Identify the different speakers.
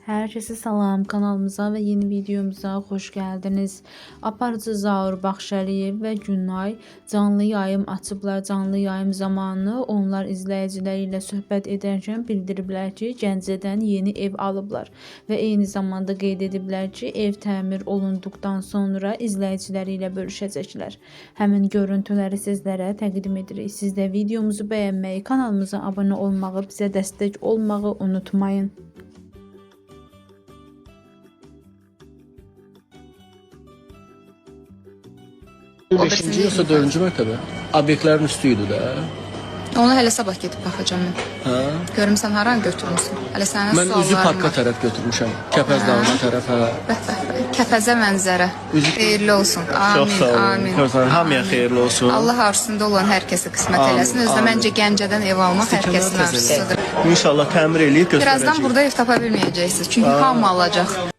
Speaker 1: Herkese salam, kanalımıza ve yeni videomuza hoş geldiniz. Aparıcı Zaur Baxşəliyev və Günay canlı yayım açıblar. Canlı yayım zamanı onlar izləyiciləri ilə söhbət edərkən bildiriblər ki, Gəncədən yeni ev alıblar və eyni zamanda qeyd ediblər ki, ev təmir olunduqdan sonra izləyiciləri ilə bölüşəcəklər. Həmin görüntüləri sizlərə təqdim edirik. Siz də videomuzu bəyənməyi, kanalımıza abunə olmağı, bizə dəstək olmağı unutmayın.
Speaker 2: O
Speaker 3: Beşinci
Speaker 2: birisini
Speaker 3: yoxsa dördüncü mərtəbə? Obyektlərin üstü idi də.
Speaker 2: Onu hələ sabah gedib baxacağam mən.
Speaker 3: Hə?
Speaker 2: Görüm sən hara götürmüsən. Hələ sənin
Speaker 3: Mən üzü
Speaker 2: sualların
Speaker 3: parka
Speaker 2: var.
Speaker 3: tərəf götürmüşəm. Kəpəz dağına tərəf, hə.
Speaker 2: Bəh, bəh, bəh. Kəpəzə mənzərə.
Speaker 3: Üzü-
Speaker 2: Xeyirli olsun. Amin.
Speaker 3: Çox sağ olun.
Speaker 2: Amin.
Speaker 3: Çox sağ olun. Hamıya xeyirli olsun.
Speaker 2: Allah arzusunda olan hər kəsə qismət
Speaker 3: Amin,
Speaker 2: eləsin. Özü də
Speaker 3: amin.
Speaker 2: məncə Gəncədən ev almaq hər kəsin arzusudur.
Speaker 3: İnşallah təmir eləyib göstərəcəyik.
Speaker 2: Birazdan burada ev tapa bilməyəcəksiniz. Çünki hamı alacaq.